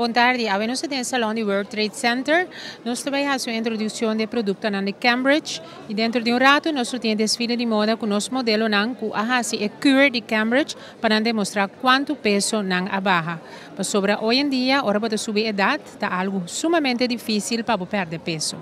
Bon tardi. Awe nos ta den e salon di World Trade Center. Nos ta bai hasi un introduccion di e productonan di Cambridge y dentro di un rato nos lo tin e desfile di moda cu nos modelonan cu a hasi e keur di Cambridge pa nan demostra cuanto peso nan a baha. Pasobra hoy en dia ora bo ta subi edad ta algo sumamente dificil pa bo perde peso.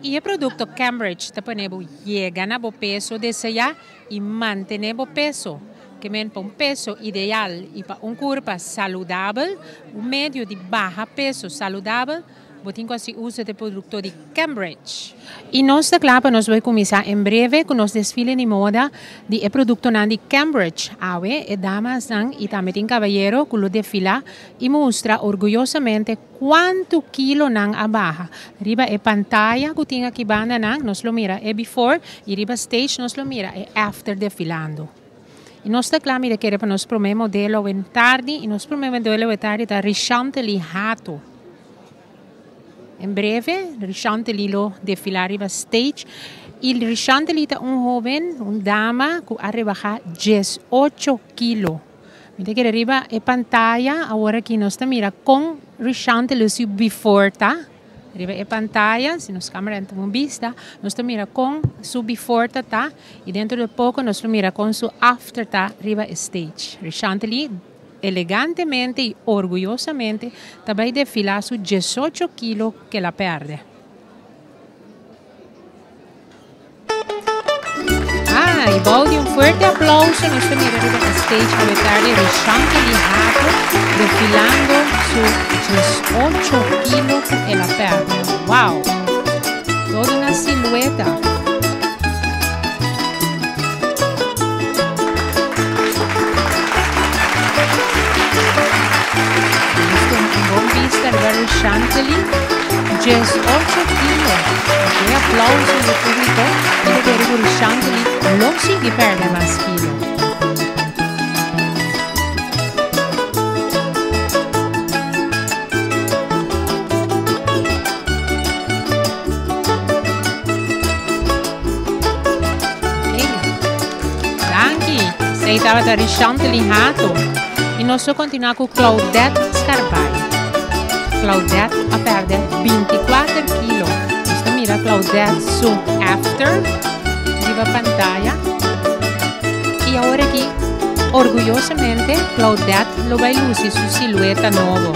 Y e producto Cambridge ta pone bo yega na bo peso desea y mantene bo peso. Ke men pa un peso ideal y pa un curpa saludabel, un medio di baha peso saludabel, bo tin cu haci uso di e producto di Cambridge. Y nos ta cla pa nos bay cuminsa en breve cu nos desfile di moda di e productonan di Cambridge. Awe e damasnan y tambe tin cabayero cu lo defila y mustra orguyosamente Cuantu kilo nan a baha? Riba e pantaya cu tin aki banda nan nos lo mira e before y riba stage nos lo mira e after defilando. Y nos ta cla mira kere pa nos prome modelo awe tardi y nos prome modelo awe tardi ta Richantely Hato. En breve Richantely lo defila riba stage y Richantely ta un hoben, un dama cu a rebaha 18 kilo. Mi ta kere riba e pantaya awor aki nos ta mira kon Rishante lo su before ta. Riba e pantaya, si nos camera ta un bista, nos ta mira kon su before ta ta y dentro de poco nos lo mira kon su after ta riba e stage. Rishante li elegantemente y orguyosamente ta bay defila su 18 kilo ke la perde. Ah, y bou di un fuerte aplauso nos ta mira riba e stage awe tardi Rishanti Lihato defilando su 18 kilo cu el a perde. Wow! Todo una silueta. Nos tin un bon bista riba Rishanti. 18 kilo. E aplauso di publico y ta kere cu Rishanti lo sigui perde mas kilo. Danki. Esey tabata Rishanti Hato. Y nos lo continua cu Claudette Scarbay. Claudette a perde 24 kilo. Nos ta mira Claudette su after riba pantaya. Y awor aki, orguyosamente, Claudette lo bay luci su silueta nobo.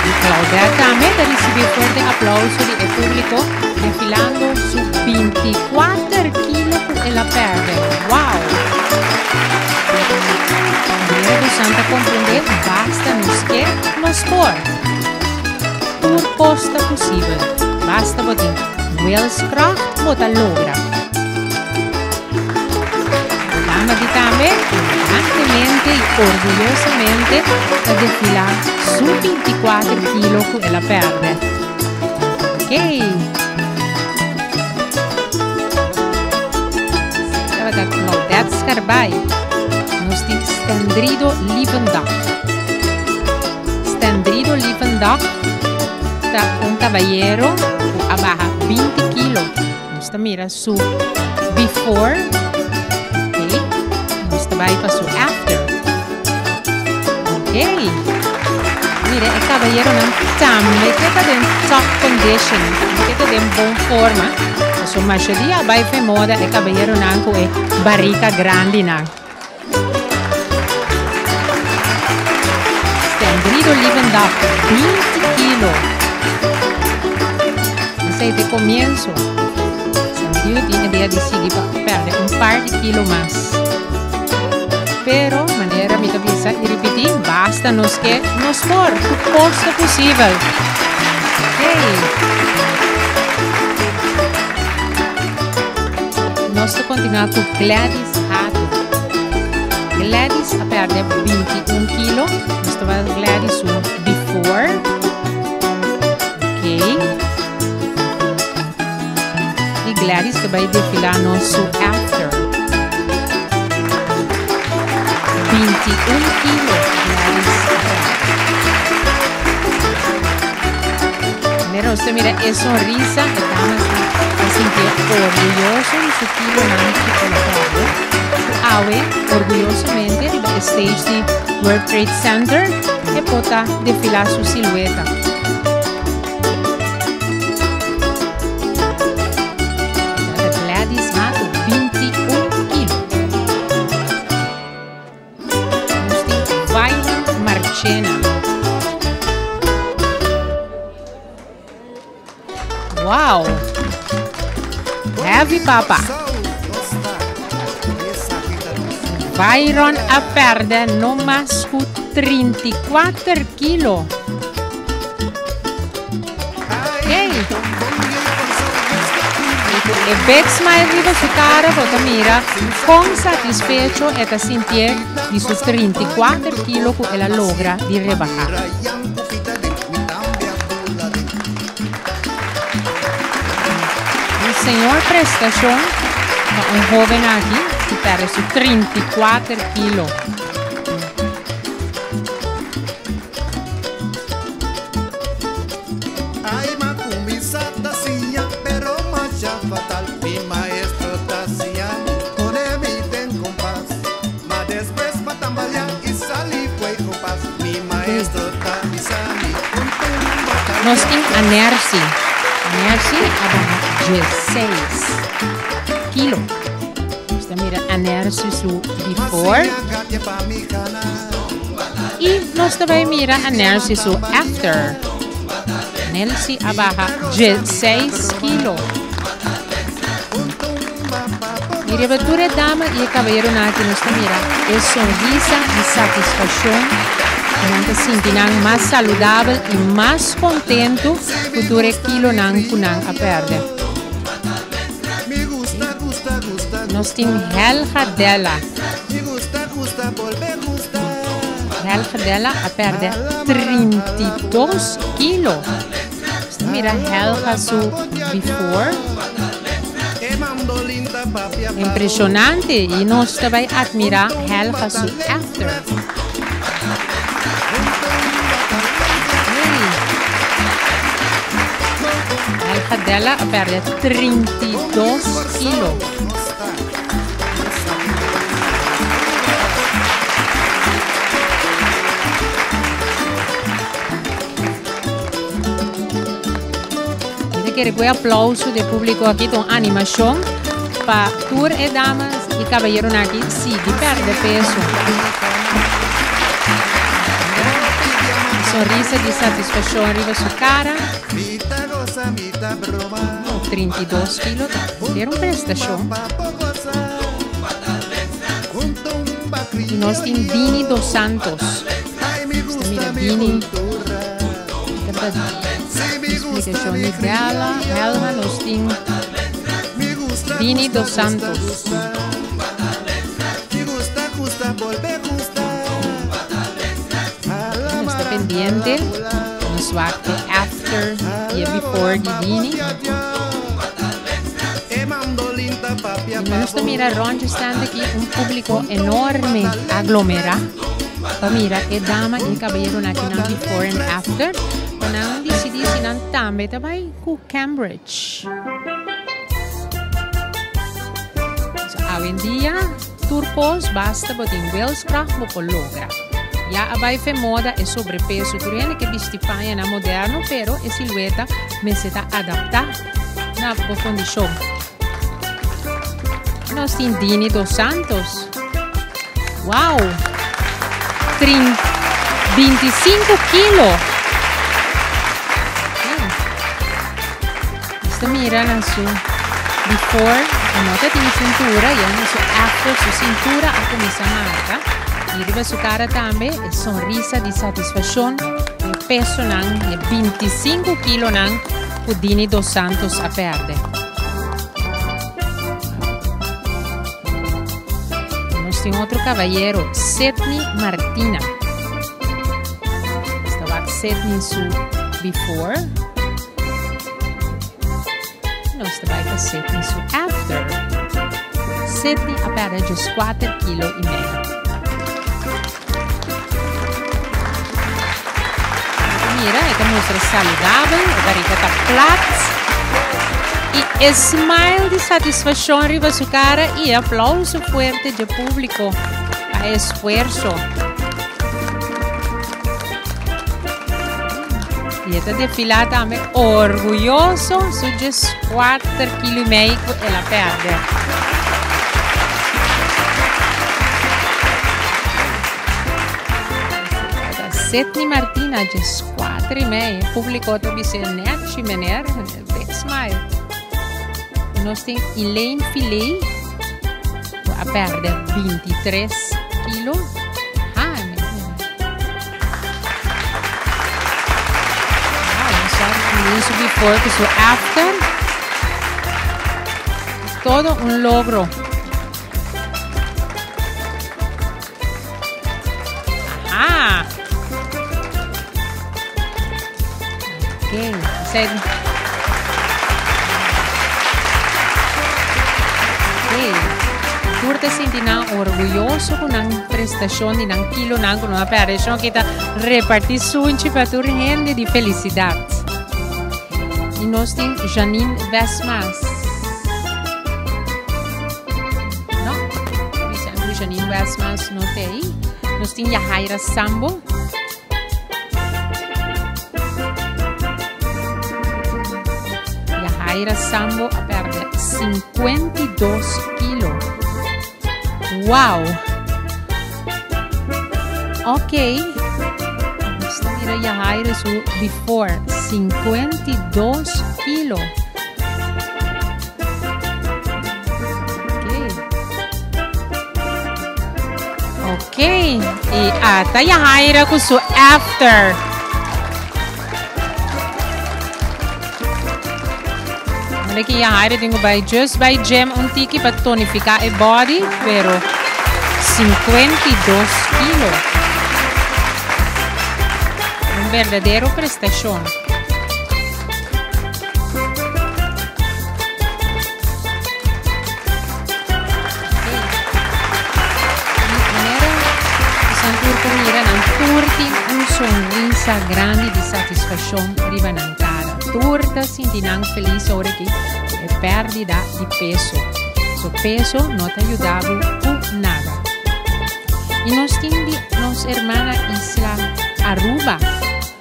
Y Claudette tambe ta ricibi fuerte aplauso di e publico defilando su 24 kilo cu el a perde. Wow! Manera cu Santa comprende, basta nos ke, nos por. Tur cos ta posibel. Basta bo tin wilskracht bo ta logra. Dama di tambe elegantemente y orguyosamente ta defila su 24 kilo cu el a perde. Ok. Tabata Claudette Scarbay. Nos tin Stendrido Lievendag. Stendrido Lievendag ta un cabayero cu a baha 20 kilo. Nos ta mira su before, ok, nos ta bai pa su after. Ok, mira e caballeronan tambe ke ta den top condition, ke ta den bon forma. Paso mayoria a bai fe moda e caballeronan cu e barica grandinan. Stendrido Lievendag, 20 kilo. Esei ta e comienso. Stendrido tin idea di sigui pa perde un par di kilo mas. Pero, manera mi ta bisa y ripiti, basta nos ke nos por, tur cos ta posibel. Hey. Nos ta continua cu Gladys Hato. Gladys a perde 21 kilo. Nos ta wak Gladys su before. Ok. Y Gladys ta bay defila nos su after. 21 kilo Gladys a perde. Mira, usted mira e sonrisa, e dama ta sinti orguyoso di su su kilonan ku el a pèrdè. Ku awe, orguyosamente riba e stage di World Trade Center e por ta defilá su silueta. Ta Gladys Hato, 21 kilo. Nos tin Byron Marchena. Wow! Heavy papa. Byron a perde no mas ku 34 kilo. Hey. E big smile riba su cara, bo ta mira con satisfecho e ta sintié di su 34 kilo cu el a logra di rebaha. Un señor prestacion pa un hoben aki cu perde su 34 kilo. Nos tin Anersi. Anersi a baha 16 kilo. Nos ta mira Anersi su before. Y nos ta bay mira Anersi su after. Anersi a baha 16 kilo. Y riba tur e dama y e caballeronan aki nos ta mira e sonrisa di satisfaccion cu nan ta sinti nan mas saludabel y mas contento cu tur e kilonan cu nan a perde. Nos tin Helga Della. Helga Della a perde 32 kilo. Nos ta mira Helga su before. Impresionante y nos ta bay admira Helga su after. Hey. Helga Della a perde 32 kilo. Mi ta kere ku e aplauso di e públiko aki ta un animashon pa tur e damas i kabayeronan aki sigui pèrdè peso. Sonrisa di satisfakshon riba su kara. 32 kilo ta ser un prestashon. I nos tin Dini Dos Santos. Nos ta mira Dini. Ta explicacion di Bella, Helma, nos tin Dini Dos Santos. Nos ta pendiente, nos wak e after y e before di Dini. Y nos ta mira rond dje stand aki un publico enorme aglomera. Pa mira e dama y e caballeronan aki nan before and after pa nan dicidi si nan tambe ta bay cu Cambridge. So awendia tur cos basta bo tin wilskracht bo por logra. Ya a bay fe moda e sobrepeso tur hende ke bisti pañanan moderno pero e silueta mester ta adapta na bo condicion. Nos tin Dini dos Santos. Wow! Trin, 25 kilo. Esta mira na su before, no ta tin cintura, y na su after, su cintura a comienza marca. Y riba su cara tambe, e sonrisa di satisfacción, e peso nan, e 25 kilo nan, cu Dini dos Santos a perde. Nos tin otro caballero, Sidney Martina. Esta wak Sidney su before. Nos ta bai pa Sidney su after. Sidney a perde just 4 kilo y medio. Mira, e ta mustra saludabel, e barriga ta plat. Y e smile di satisfaccion riba su cara y e aplauso fuerte di publico pa e esfuerso. Y e ta defila tambe orguyoso su 14 kilo y mei cu el a perde. Sidney Martina, 14 y mei. Publico ta bisa nechi, meneer. Big smile. Nos tin Elaine Filey, cu a perde 23 kilo. Ah, wow, su before cu su after. Todo un logro. Aha. Ok, said. Ok. Tur ta sinti nan orguyoso cu nan prestacion di nan kilonan cu nan a perde. Shon kita reparti sunchi pa tur hende di felicidad. Y nos tin Janine Westmas. No, Janine Westmas no te. Nos tin Yahaira Sambo. Yahaira Sambo a perde 52 kilo. Wow! Ok. Nos ta mira Yahaira su before 52 kilo. Ok. Y ata Yahaira cu su after. Mira cu Yahaira tin cu bay just bay gym un tiki pa tonifica e body, pero 52 kilo. Un berdadero prestacion. Mira nan tur tin un sonrisa grandi di satisfaccion riba nan cara. Tur ta sinti nan feliz ora cu e perdida di peso. So peso no ta yuda bo cu nada. Y nos tin di nos hermana isla Aruba.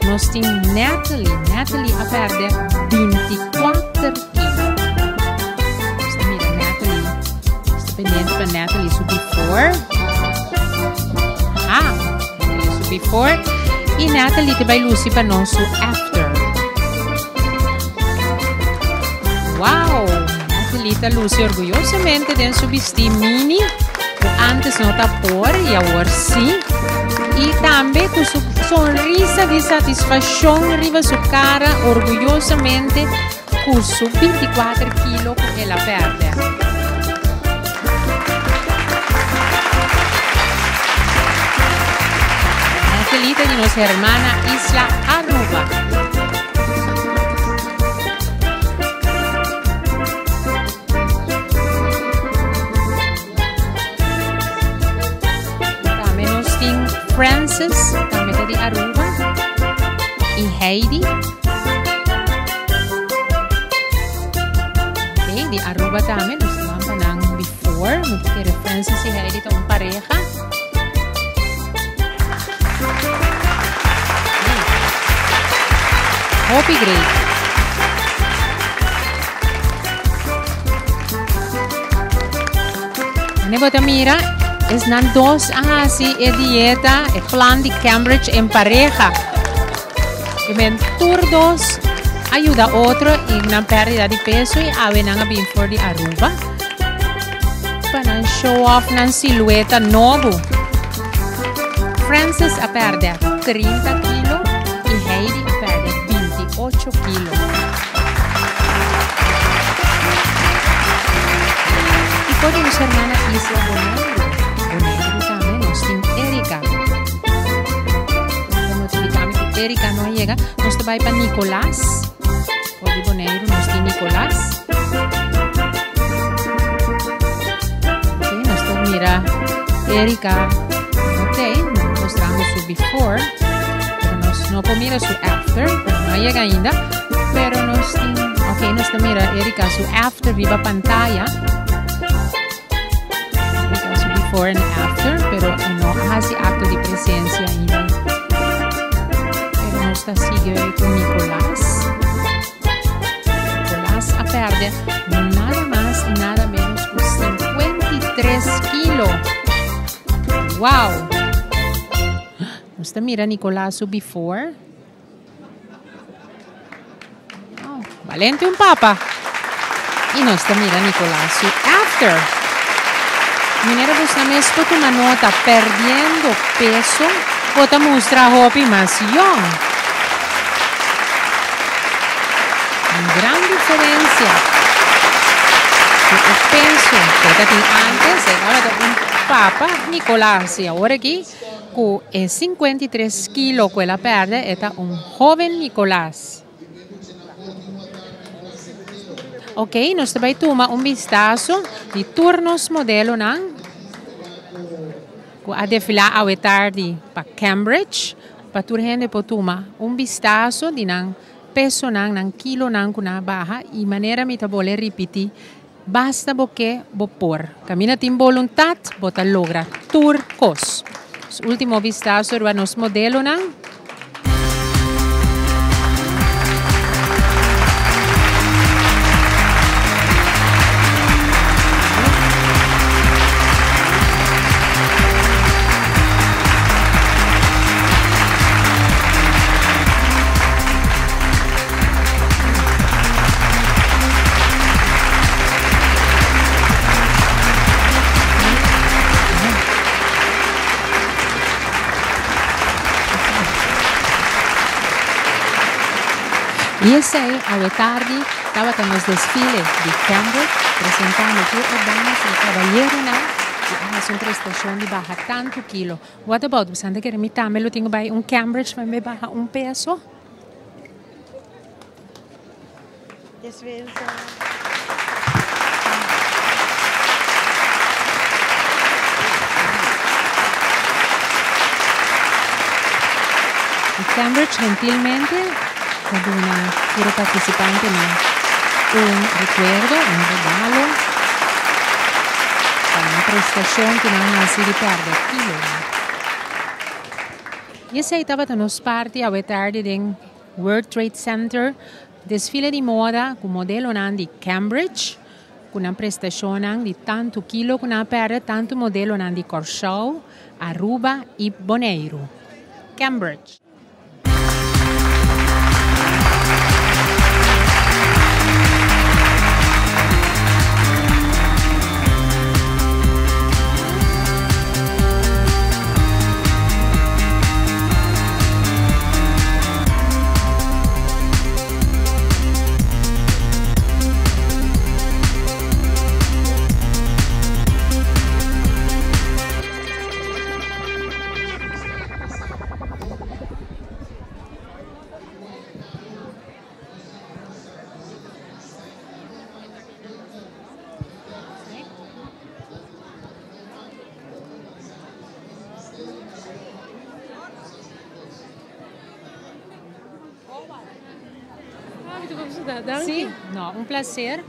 Nos tin Natalie. Natalie a perde 24 kilo. Nos ta mira Natalie. Nos ta pendiente pa Natalie su before. Ah, Natalie su before. Y Natalie ta bay luci pa nos su after. Wow! Natalie ta luci orguyosamente den su bisti mini. Cu antes no ta por y awor si. Y tambe cu su sonrisa di satisfaccion riba su cara orguyosamente cu su 24 kilo cu el a perde. Angelita di nos hermana Isla Aruba. Tambe nos tin Francis, tambe ta di Aruba. Y Heidi. Ok, di Aruba tambe. Nos ta pa nan before. Mi ta kere Francis y Heidi ta un pareha. Hopi great. Ane bo ta mira, es nan dos a hasi e dieta, e plan di Cambridge en pareha. E men tur dos a yuda otro y nan pérdida di peso y awe nan a bin for di Aruba pa nan show off nan silueta nobo. Francis a perde 30 kilo y Heidi a perde 28 kilo. Y for di nos hermana Isla Boneiru. Boneiru tambe nos tin Erika. Notificami cu Erika no a yega. Nos ta bay pa Nicolas. For di Boneiru nos tin Nicolas. Ok, nos ta mira Erika. Ok, nos mostrando su before. Pero nos no por mira su after. Pero no a yega ainda. Pero nos tin. Ok, nos ta mira Erika su after riba pantaya. Erika su before and after, pero e no a hasi acto di presencia ainda. Pero nos ta sigui cu Nicolas. Nicolas a perde nada mas y nada menos cu 53 kilo. Wow! Nos ta mira Nicolas su before. Oh, balente un papa. Y nos ta mira Nicolas su after. Manera boso mes por tuma nota, perdiendo peso, bo ta mustra hopi mas young. Un gran diferencia. Cu e peso cu e tatin antes, e tabata un papa Nicolas y awor aki Cu e 53 kilo cu el a perde e ta un hoben Nicolas. Ok, nos ta bay tuma un bistazo di tur nos modelonan cu a defila awe tardi pa Cambridge, pa tur hende por tuma un bistazo di nan pesonan, nan kilonan cu nan a baha y manera mi ta bole ripiti, Basta bo ke, bo por. Kaminda tin boluntat, bo ta logra tur kos. Nos ultimo bistaso riba nos modelonan. Y esey awe tardi tabata nos desfile di Cambridge presentando tur e damas y e caballeronan cu a haci un prestacion di baha tanto kilo. What about bo santa kere mi tambe lo tin cu bay un Cambridge pa mi baha un peso? Y Cambridge gentilmente ta duna tur e participantenan un recuerdo, un regalo pa nan prestacion cu nan haci di perde kilonan. Y esey tabata nos parti awe tardi den World Trade Center, desfile di moda ku modelonan di Cambridge, ku nan prestashonnan di tantu kilo ku nan a pèrdè, tantu modelonan di Kòrsou, Aruba i Boneiru. Cambridge. Sí, no, un placer.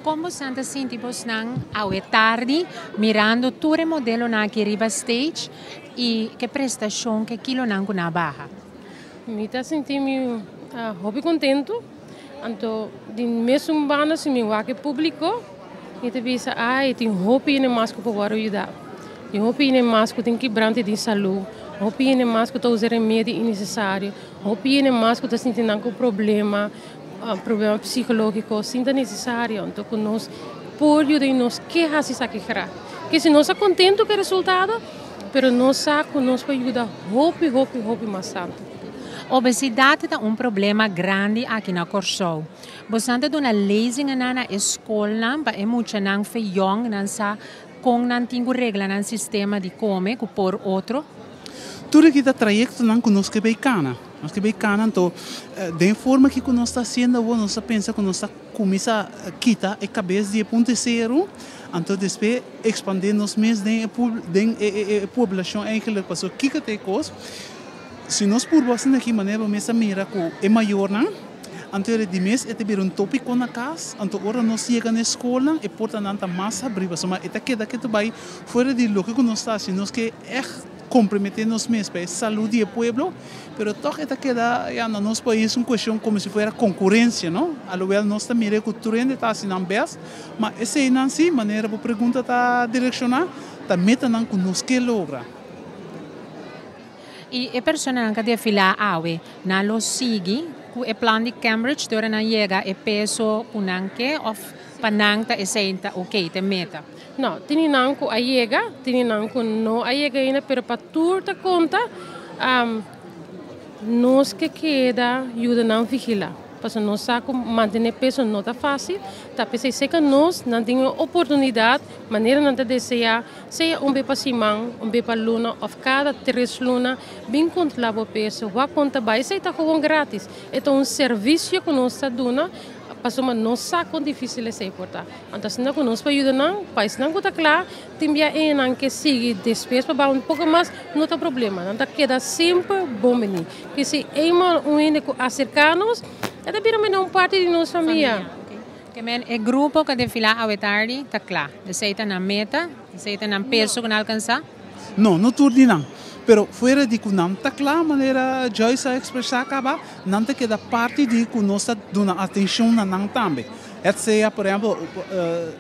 Kon bosan ta sinti bosnan awe tardi mirando tur e modelonan aki riba stage i ke prestashon, ke kilonan ku nan a baha? Mi ta sinti mi hopi kontentu. Anto di mesun banda si mi wak e publico mi ta bisa ay tin hopi hende mas cu por worde yuda. Tin hopi hende mas cu tin kibrante di salud, hopi hende mas cu ta usa remedi innecesario, hopi hende mas cu ta sinti nan cu problema, problema psicologico sin ta necesario. Anto cu nos por yuda y nos ke haci esaki graag. Ke si nos ta contento cu e resultado pero nos sa cu nos por yuda hopi hopi hopi mas tanto. Obesidat ta un problema grandi aki na Kòrsou. Bosan ta duna lezingennan na e skolnan pa e muchanan fe yòn nan sa kon nan tin ku regla nan sistema di kome ku por otro? Tur aki ta trayektonan ku nos ke bay kana. Nos ke bay kana anto den e forma ki ku nos ta hasiendo awor nos ta pensa ku nos ta kuminsá kita e kabes di e punto seru anto despues ekspandé nos mes den e den e poblashon eigenlik pasobra kiko ta e kos. Si nos purba asina aki manera bo mes a mira ku e mayornan Anto di mes e ta bira un tópiko na kas, anto ora nos yega na skol, e portanan ta mas habrí, ma e ta keda ku bai fuera di loke ku nos ta hasi, nos ke echt komprometé nos mes pa salú di pueblo, pero toch e ta keda ya na nos pais un kuestion komo si fuera konkurensia, no? Alhoewel nos ta mira ku tur hende ta hasi nan best, ma esei nan si, manera bo pregunta ta direkshoná, ta metanan ku nos ke logra. I e personanan ku a desfilá awe, nan lo sigui ku e plan di Cambridge, te ora nan yega e peso ku nan ke òf pa nan ta esei ta ok, ta meta? No, tin nan ku a yega, tin nan ku no a yega ainda, pero pa tur ta konta, nos ke keda yuda nan vigilá. Pasobra nos sa ku mantené peso no ta fásil, ta p'esei serka nos nan tin e oportunidat, manera nan ta deseá, sea un be pa siman, un be pa luna òf kada tres luna, bin kontrolá bo peso, wak kon ta bai. Esei ta gewoon grátis. E ta un servisio ku nos ta duna pasobra nos sa kon difísil esei por ta. Anto asina ku nos por yuda nan, pa esnan ku ta kla, tin bia enan ke sigui despues pa baha un poko mas, no ta problema. Nan ta keda semper bon bini. P'esei eenmaal un hende ku aserká nos, e ta bira manera un parti di nos famia. Ke men e grupo ku a defilá awe tardi ta kla. Esei ta nan meta, esei ta nan peso ku nan alkansá? No, no tur di nan. Pero fuera di ku nan ta kla, manera Joyce a ekspresá kaba, nan ta keda parti di ku nos ta duna atenshon na nan tambe. Het sea, por ehèmpel,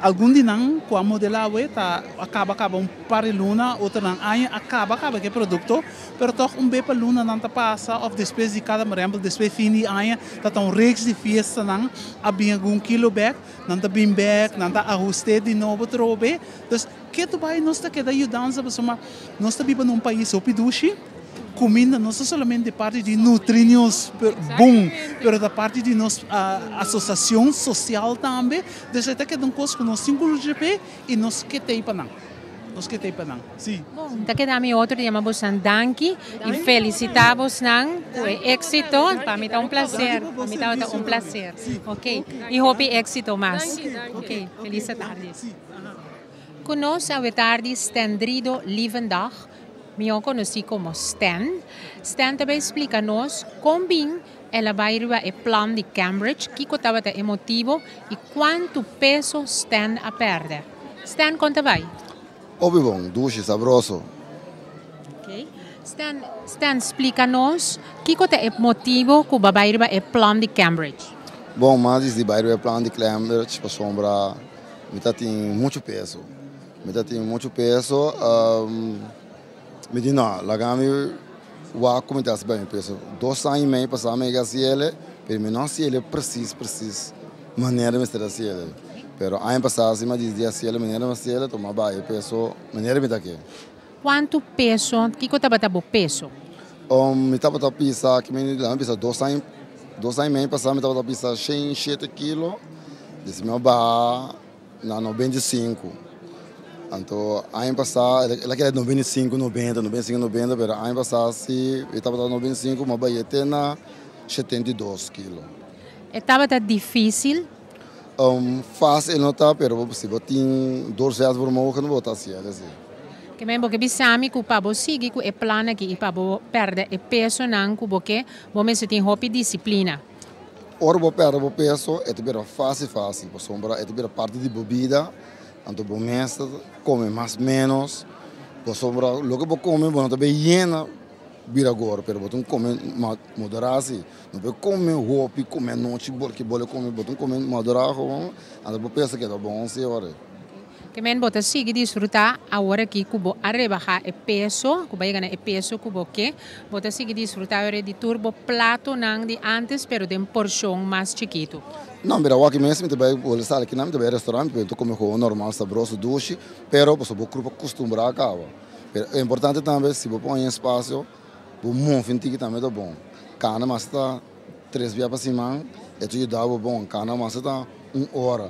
algun di nan ku a modelá awe ta a kaba kaba un par di luna, otronan aña a kaba kaba ku e produkto, pero tòg un be pa luna nan ta pasa òf despues di kada, por ehèmpel, despues fin di aña ta ta un reeks di fiestanan a bin algun kilo bèk, nan ta bin bèk, nan ta ahust'é di nobo trobe. Dus, ketu bai nos ta keda yudansa pasobra nos ta biba na un pais hopi dushi, kuminda no ta solamente parti di nutri nos bon, pero ta parti di nos asosiashon sosial tambe. Dus e ta keda un kos ku nos tin ku lucha p'e i nos ke t'ei pa nan. Nos ke t'ei pa nan, si. Bon, ta keda mi otro di yama bosnan danki i felisitá bosnan ku e éksito. Pa mi ta un plaser, pa mi tabata un plaser. Ok, i hopi éksito mas. Ok, felis tardi. Ku nos awe tardi Stendrido Lievendag, mihó konosí komo Stan. Stan ta bai splika nos kon bin el a bai riba e plan di Cambridge, kiko tabata e motibo i kuantu peso Stan a pèrdè. Stan, kon ta bai? Hopi bon, dushi, sabroso. Ok. Stan, Stan, splika nos kiko ta e motibo ku bo a bai riba e plan di Cambridge? Bon, mas di bai riba e plan di Cambridge pasobra mi ta tin muchu peso. Mi ta tin muchu peso, mi di no, laga mi wak ku mi ta hasi bai mi peso. Dos aña i mei pasá mi a yega hasi el, pero mi no hasi el presis presis manera mi mester hasi el. Pero aña pasá si mi a disidi hasi el manera mi hasi el, tuma bai e peso manera mi ta ke. Kuantu peso, kiko tabata bo peso? Mi tabata pisa, mi bisa dos aña, dos aña i mei pasá mi tabata pisa shen shete kilo, despues mi a baha na 95. Anto aña pasá el a keda 95, 90, 95, 90, pero aña pasá si mi tabata 95, mi a bai te na 72 kilo. E tabata difísil? Fásil no ta, pero si bo tin doorzetvermogen bo ta hasiel esei. Ke men bo ke bisa mi ku pa bo sigui ku e plan aki i pa bo pèrdè e pesonan ku bo ke, bo mester tin hopi disiplina. Ora bo pèrdè bo peso e ta bira fásil fásil pasobra e ta bira parti di bo bida, anto bo mes ta kome mas ménos pasobra loke bo kome bo no ta bay yena bira gor pero bo tin kome moderá si, no por kome hopi kome anochi bolke bole kome bo tin kome moderá gewoon anto bo peso keda bon si ora. Ke men bo ta sigui disfrutá awor aki ku bo a rebahá e peso, ku bo a yega na e peso ku bo ke. Bo ta sigui disfrutá awor di tur bo platonan di ántes, pero den porshon mas chikitu. No, mira, awor aki mes mi ta bai wòrdu sali akinan, mi ta bai restaurant, mi ta kome gewoon normal, sabroso, dushi, pero pasobra bo kurpa kustumbrá kaba. Pero e importante tambe, si bo pon espasio, bo move un tiki tambe ta bon. Kana mas ta tres bia pa siman, e ta yuda bo bon. Kana mas ta un ora.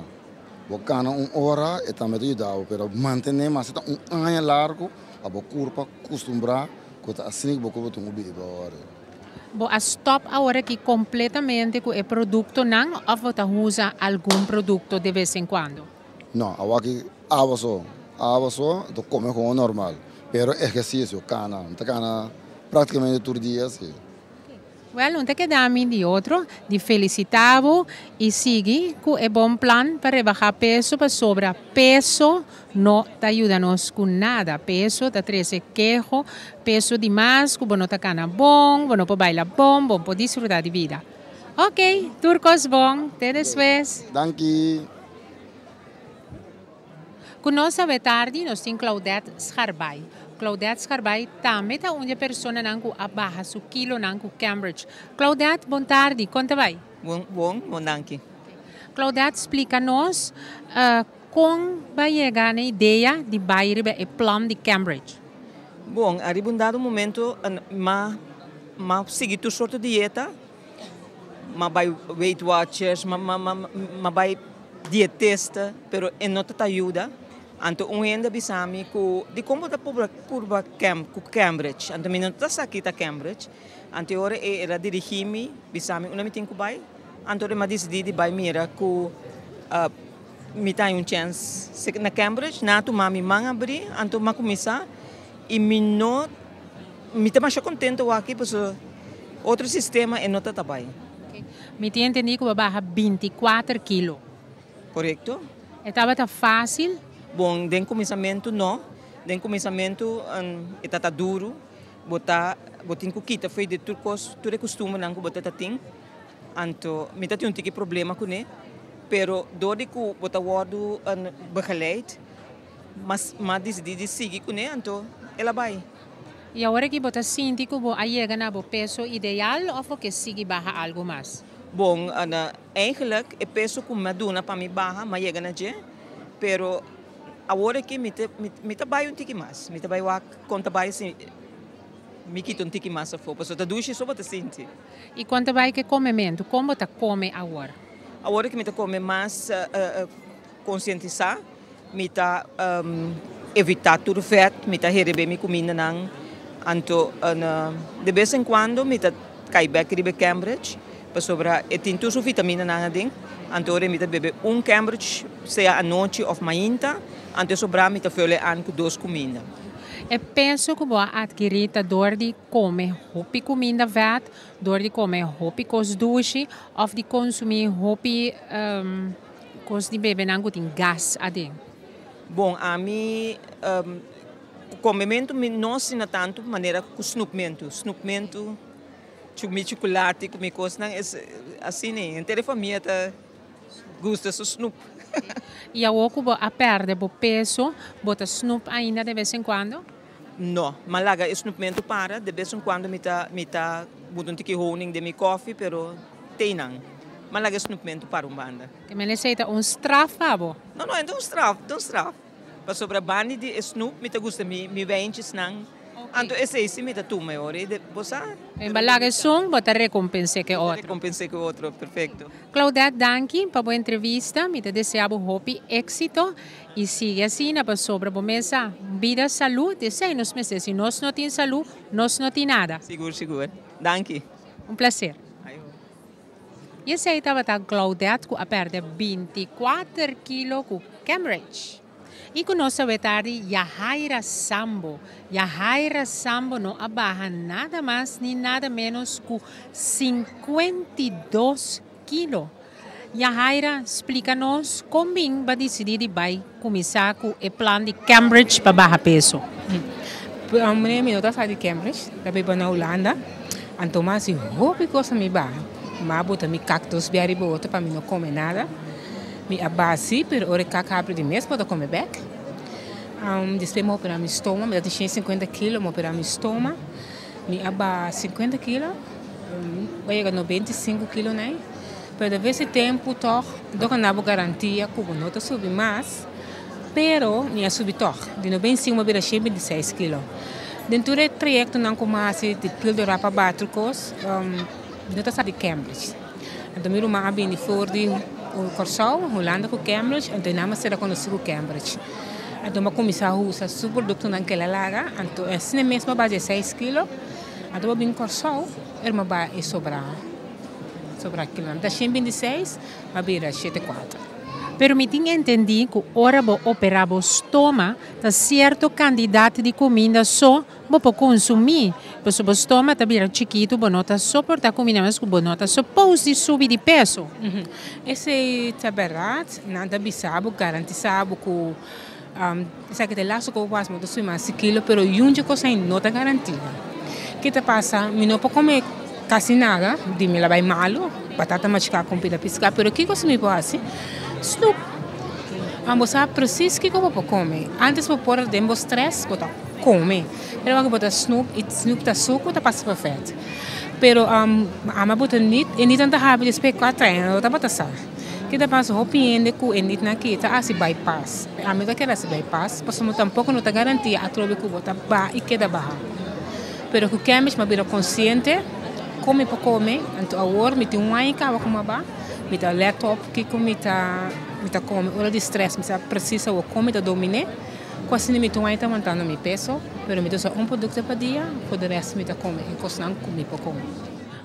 Bo kana un ora e tambe ta yuda bo, pero mantené mas ta un aña largu pa bo kurpa kustumbrá ku ta asina ku bo kurpa tin ku biba awor. Bo a stòp awor aki kompletamente ku e produktonan òf bo ta usa algun produkto de bes en kuando? No, awor aki awa so, awa so, ta kome komo normal, pero ehersisio, kana, mi ta kana praktikamente tur dia si. Well, no ta keda mi di otro di felicita bo y sigui cu e bon plan pa rebaha peso, pasobra peso no ta yuda nos cu nada. Peso ta trece keho, peso di mas, cu bo no ta cana bon, bo no por baila bon, bo no por disfruta di bida. Ok, tur cos bon, te despues. Danki. Cu nos awe tardi nos tin Claudette Scharbaai. Claudette Scharbaai tambe ta un di e personanan cu a baha su kilonan cu Cambridge. Claudette, bon tardi, con ta bay? Bon, bon, bon danki. Claudette, splica nos con bo a yega na e idea di bay riba e plan di Cambridge. Bon, ariba un dado momento m'a m'a sigui tur sorto dieta, m'a bay Weight Watchers, m'a m'a m'a m'a bay dietista, pero e no ta ta yuda. Anto un hende a bisa mi ku dikon bo ta purba purba ku Cambridge, anto mi no ta sa ki ta Cambridge, anto e ora ei el a dirigí mi, bisa mi unda mi tin ku bai, anto mi a disidí di bai mira ku mi ta haña un chèns na Cambridge, nan a tuma mi man abrí, anto mi a kuminsá i mi no mi ta masha kontento aki pasobra otro sistema e no ta ta bai. Mi tin entendí ku bo a baha 24 kilo. Korekto. E tabata fásil? Bon, den kuminsamentu no. Den kuminsamentu e ta ta duru. Bo ta, bo tin ku kita fo'i di tur kos, tur e kustumbernan ku bo ta ta tin. Anto mi ta tin un tiki problema kuné, pero dor di ku bo ta wòrdu begeleid, mas m'a disidí di sigui kuné, anto el a bai. I awor aki bo ta sinti ku bo a yega na bo peso ideal òf bo ke sigui baha algu mas? Bon, Eigenlijk e peso ku mi a duna pa mi baha mi a yega na dje, pero awor aki mi ta mi ta bai un tiki mas, mi ta bai wak kon ta bai si mi kita un tiki mas afó, pasobra ta dushi so bo ta sinti. I kon ta bai ku e komementu? Kon bo ta kome awor? Awor aki mi ta kome mas konsientisá, mi ta evitá tur vèt, mi ta herebé mi kumindanan, anto de bes en kuando mi ta kai bèk riba e Cambridge pasobra e tin tur su vitaminanan aden, anto ora mi ta bebe un Cambridge sea anochi òf mainta, anto e sobrá mi ta vul e an ku dos kuminda. E peso ku bo a atkirí ta dor di kome hopi kuminda vèt, dor di kome hopi kos dushi òf di konsumí hopi Kos di bebenan ku tin gas aden. Bon, ami komementu mi no asina tantu manera ku snupmentu. Snupmentu, mi chukulati ku mi kosnan es asina ei. Henter e famia ta gusta su snup. I awor ku bo a pèrdè bo peso, bo ta snup ainda de bes en kuando? No, m'a laga e snupmentu para. De bes en kuando mi ta mi ta buta un tiki honing den mi kòfi, pero teinan. M'a laga e snupmentu para un banda. Te men esei ta un straf pa bo? No, no, e ta un straf, ta un straf. Pasobra banda di e snup mi ta gusta mi mi wijntjesnan. Anto esei si mi ta tuma e ora ei, bo sa. Men bo laga esun, bo ta rekompens'é ku e otro. Mi ta rekompens'é ku e otro, perfekto. Claudette, danki pa bo entrevista. Mi ta desea bo hopi éxito y sigui asina pasobra bo mesa bida salud, esei nos mester. Si nos no tin salud, nos no tin nada. Sigur, sigur. Danki. Un placer. Y esei tabata Claudette cu a perde 24 kilo cu Cambridge. Y cu nos awe tardi Yahaira Sambo. Yahaira Sambo no a baha nada mas ni nada menos cu 52 kilo. Yahaira, splica nos con bin bo a dicidi di bay cuminsa cu e plan di Cambridge pa baha peso. Meneer, mi no ta sa di Cambridge, ta biba na Hulanda. Anto m'a hasi hopi cos pa mi baha. M'a bota mi cactus bia riba otro pa mi no come nada. Mi a baha si, pero ora e kak habri di mes bo ta come bek. Despues mi a opera mi stoma, mi ta tin 150 kilo, mi a opera mi stoma. Mi a baha 50 kilo, a yega 95 kilo nai. Pero de ves e tempo toch, dor a nabo garantia ku bo no ta subi mas, pero mi a subi toch. Di 95 mi a bira 126 kilo. Den tur e trayectonan ku mi a hasi di pildora pa baha tur kos, mi no ta sa di Cambridge. Anto mi ruman a bini for di Kòrsou, Hulanda ku Cambridge, anto e nan a sera konosí ku Cambridge. Anto mi a kuminsá usa su produktonan ku el a laga, anto asina mes mi a baha dieseis kilo. Anto mi a bini Kòrsou, er mi a baha e sobra, sobra kilonan. Ta 126, mi a bira 74. Pero mi tin entendí ku ora bo operá bo stoma, ta sierto kantidat di kuminda so bo por konsumí. Pasobra bo stoma ta bira chikitu, bo no ta soportá kuminda mas ku bo no ta supos di subi di peso. Esei ta bèrdat, nan ta bisa bo, garantisá bo ku esaki ta e lastu ku bo por hasi, bo ta subi mas di kilo, pero yunchi kos ei no ta garantí. Ke ta pasa? Mi no por kome kasi nada, di mi la bai malu, batata machiká ku un pida piská, pero kiko si mi por hasi? Snoep. Bo sa presis kiko bo por kome. Antes bo por den bo strès bo ta kome, pero ora ku bo ta snoep i snoep ta suku ta pasa pa vèt. Pero ama bo ta nit, e nitnan ta habri despues kuater aña, no tabata sa. Ke ta pasa hopi hende ku e nitnan aki ta hasi bypass. Ami ta kere hasi bypass pasobra tampoko no ta garantia atrobe ku bo ta baha i keda baha. Pero ku Cambridge mi a bira konsiente kon mi por kome, anto awor mi tin un aña kaba ku mi a baha, mi ta let op kiko mi ta mi ta kome ora di stress mi sa presis awor kon mi ta dominé, ku asina mi tin un aña ta wantando mi peso, pero mi ta usa un produkto pa dia, for de rest mi ta kome e kosnan ku mi por kome.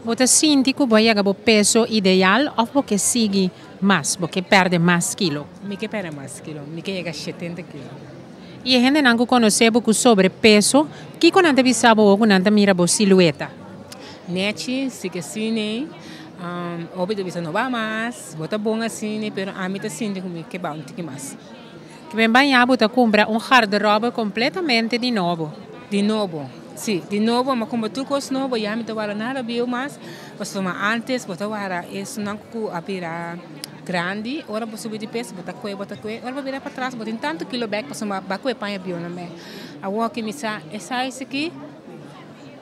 Bo ta sinti ku bo a yega bo peso ideal òf bo ke sigui mas, bo ke pèrdè mas kilo? Mi ke pèrdè mas kilo, mi ke yega shetenta kilo. I e hendenan ku konosé bo ku sobrepeso, kiko nan ta bisa bo ora ku nan ta mira bo silueta? Nechi, si ke asina, hopi ta bisa no ba mas, bo ta bon asina, pero ami ta sinti ku mi ke ba un tiki mas. Ke ben bañá bo ta kumpra un garderobe kompletamente di nobo. Di nobo, si, di nobo, ma kumpra tur kos nobo, ya mi ta wara nada bieu mas, pasobra antes bo ta wara esunnan ku a bira grandi, ora bo subi di peso bo ta kue, bo ta kue, ora bo bira patras bo tin tantu kilo bek pasobra bo a kue paña bieunan bek. Awor ki mi sa e size aki